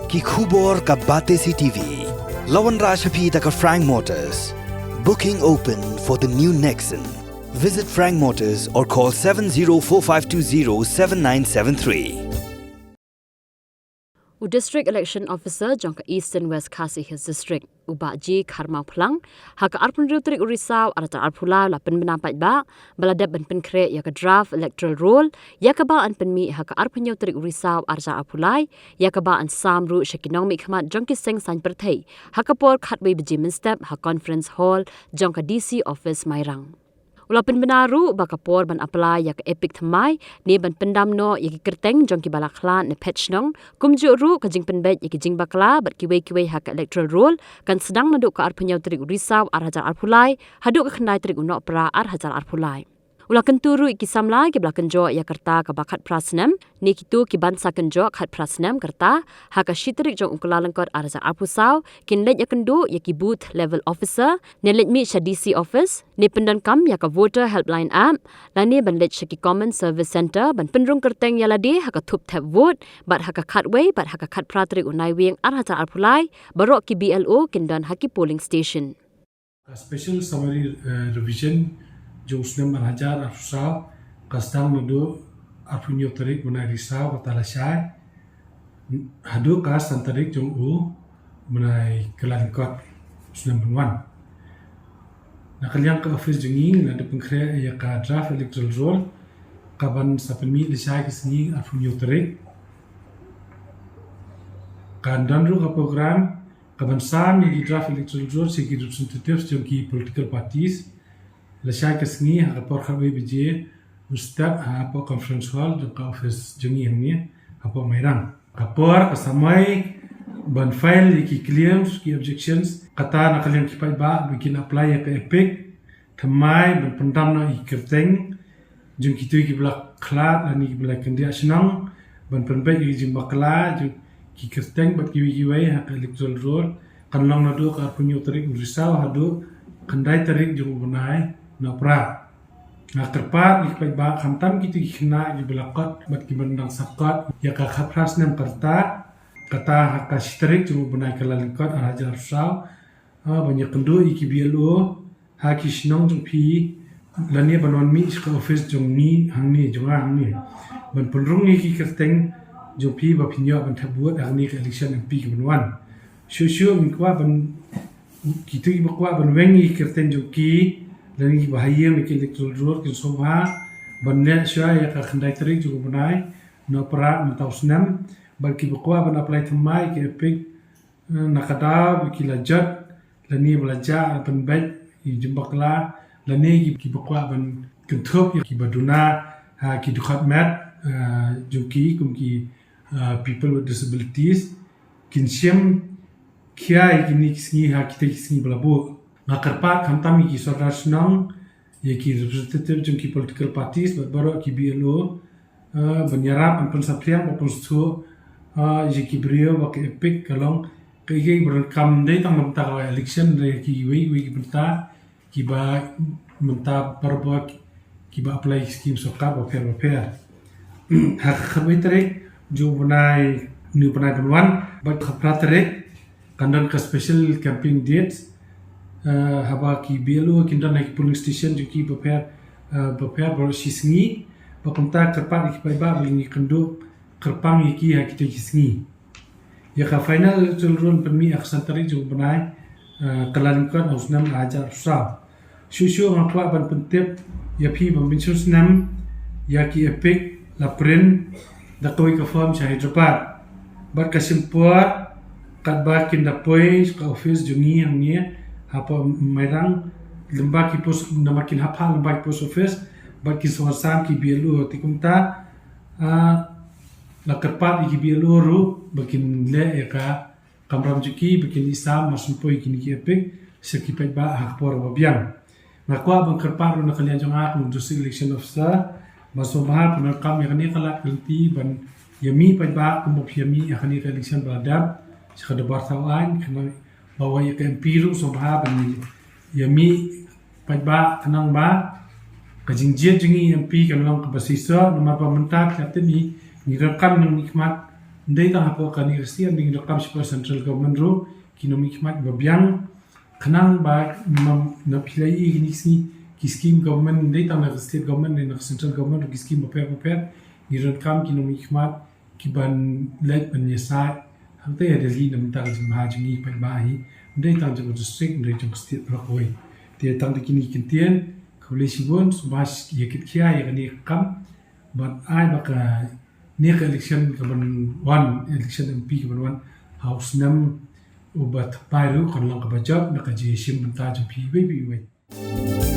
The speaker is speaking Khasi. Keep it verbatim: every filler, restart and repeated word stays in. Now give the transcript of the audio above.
Ki khubor ka Batesi T V. La wanrah sha phi da ka Frank Motors. Booking open for the new Nexon. Visit Frank Motors or call seven zero four five two zero seven nine seven three. U District Election Officer jong ka Eastern West Khasi Hills District, u Bah G Kharmawphlang, ha ka arphew hynriew tarik u Risaw arhajar arphew lai la pynbna paidbah ba la dep ban pynkhreh ïa ka draft electoral roll, ïa kaba yn pynmih ha ka arphew hynñiew tarik u Risaw arhajar arphew lai, ïa kaba yn sam ruh sha ki nongmihkhmat jong ki seng saiñ pyrthei ha ka por khatwei baje mynstep ha Conference Hall jong ka D C Office Mairang. U la pynbna ruh ba ka por ban apply ïa ka EPIC thymmai ne ban pyndam noh ïa ki kyrteng jong kiba la khlad ne phet shnong, kumjuh ruh ka jingpynbeit ïa ki jingbakla bad kiwei kiwei ha ka electoral roll kan sdang naduh ka arphew hynñiew tarik u Risaw arhajar arphew lai haduh ka khyndai tarik u Nohprah arhajar arphew lai. U la kyntu ruh ïa ki samla kiba la kynjoh ïa ka rta kaba khatphra snem ne kito kiban sa kynjoh khatphra snem ka rta ha ka shi tarik jong u Kyllalyngkot arhajar arphew saw kin leit ïakynduh ïa ki Booth Level Officer ne leit mih sha D C Office ne pyndonkam ïa ka Voter Helpline App lane ban leit sha ki Common Service Centre ban pynrung kyrteng ïa lade ha ka thup thep vote bad ha ka khatwei bad ha ka khatphra tarik u Naiwieng arhajar arphew lai baroh ki B L O kin don ha ki polling station. Ka special summary, eh, revision jong u snem arhajar arphew saw ka sdang naduh arphew hynñiew tarik u bnai Risaw kata lashai haduh ka san tarik jong u bnai Kyllalyngkot u snem ban wan. Na ka liang ka office jong ngi la dep pynkhreh ïa ka draft electoral roll kaban sa pynmih lashai ka sngi arphew hynñiew tarik. Kan don ruh ka program kaban sam ïa ki draft electoral roll sha ki representatives jong ki political parties lashai ka sngi ha ka por khatwei baje mynstep hapoh Conference Hall jong ka office jong ngi hangne hapoh Mairang. Ka por ka samoi ban file ïa ki claims, ki objections, kata na ka liang ki paidbah ba kin apply ïa ka EPIC thymmai ban pyndam noh ïa ki kyrteng jong kito kiba la khlad lane kiba la kyndiah shnong, ban pynbeit ïa ki jingbakla jong ki kyrteng bad kiwei kiwei ha ka electoral roll, kan long naduh ka arphew hynñiew tarik u Risaw haduh khyndai tarik jong u bnai Nohprah. Nga kyrpad ïa ki paidbah khamtam kito ki khynnah kiba la kot bad kiba dang sa kot ïa ka khatphra snem ka rta, kata ha ka shi tarik jong u bnai Kyllalyngkot arhajar arphew saw, ha, ban ïakynduh ïa ki B L O ha ki shnong jong phi lane ban wan mih sha ka office jong ngi hangne, jong nga hangne, ban pynrung ïa ki kyrteng jong phi ba phin ïoh ban thep vote hangne ka election M P kaban wan. Shuh shuh ngin kwah ban, kito kiba kwah ban weng ïa ki kyrteng jong ki lane kiba ha ïing ïa ki electoral roll kin sngewbha ban leit shuwa ïa ka khyndai tarik jong u bnai Nohprah mynta u snem. Bad kiba kwah ban apply thymmai ïa ka EPIC, eh, na ka daw ba ki la jot lane ba la jah ban pynbeit ïa ki jingbakla lane ki, kiba kwah ban kynthup ïa kiba duna ha ki dkhot met, eh, jong ki kum ki, eh, people with disabilities, kin shim khia ïa kine ki sngi ha kita ki sngi ba la buh. Nga kyrpad khamtam ïa ki sordar shnong, ïa ki representative jong ki political parties bad baroh ki B L O, eh, ban ïarap ban pynsaphriang ban pynsngewthuh, eh, ïa ki briew ba ka EPIC ka long kaei kaei ba donkam, ym dei tang na ka bynta ka election, hynrei ha kiwei kiwei ki bynta kiba mynta baroh kiba apply ki skim sorkar bapher bapher. Ha ka khatwei tarik jong u bnai, une u bnai ban wan, bad khatphra tarik kan don ka special campaign dates, eh, haba ki B L O kin don ha ki polling station jong ki bapher, eh, bapher baroh shi sngi. Bad kumta kyrpad ïa ki paidbah ba ngin ïakynduh kyrpang ïa ki ha kita ki sngi. Ïa ka final electoral roll pynmih ha ka san tarik jong u bnai, eh, Kyllalyngkot ha u snem arhajar arphew saw. Shuh shuh nga kwah ban pyntip ïa phi ba mynshem snem ïa ki EPIC la print da kawei ka form sha Hyderabad. Bad ka shim por katba kin da poi ka office jong ngi hangne hapoh Mairang, lem bad ki post, namar kin hap phah lem bad ki post office bad kin sa wan sam ki B L O. Te kumta, ah, la kyrpad ïa ki B L O ruh ba kin leh ïa ka kamram jong ki ba kin ïasam marshen poi ïa kine ki EPIC sha ki paidbah ha ka por ba biang. Nga kwah ban kyrpad ruh na ka liang jong nga kum u District Election Officer ban sngewbha pyndonkam ïa kane ka lad ka lynti ban ïa mih paidbah kumba phi ïa mih ha kane ka election ba la dep sha ka dorbar thaw aiñ, khnang ba wei ïa ka M P ruh sngewbha ban ïa mih paidbah khnang ba ka jingjied jong ngi M P kan long kaba shisha, namar ba mynta phi la tip ngi, ngi donkam nongmihkhmat Ym dei tang hapoh kane ka state, ym dei, ngi donkam shapoh central government ruh kin ym mihkhmat ba biang. Khnang ba, ma, na phi la ïohi kine ki sngi ki scheme government, ym dei tang na ka state government, na ka central government ruh ki scheme bapher bapher, ngi donkam kin ym mihkhmat, ki ban leit ban ïasaid hangta ha Delhi na ka bynta ka jingbha jong ngi paidbah hi. Ym dei tang jong ka district, ym dei jong ka state baroh kawei. Te tang da kine ki kyntien, khublei shibun, sngewbha ïa kit khia ïa kane ka kam, bad ai ba kane ka election ka ban wan, election M P ka ban wan ha u snem uba thymmai ruh kan long kaba jop na ka jingïashim bynta jong phi iwei pa iwei.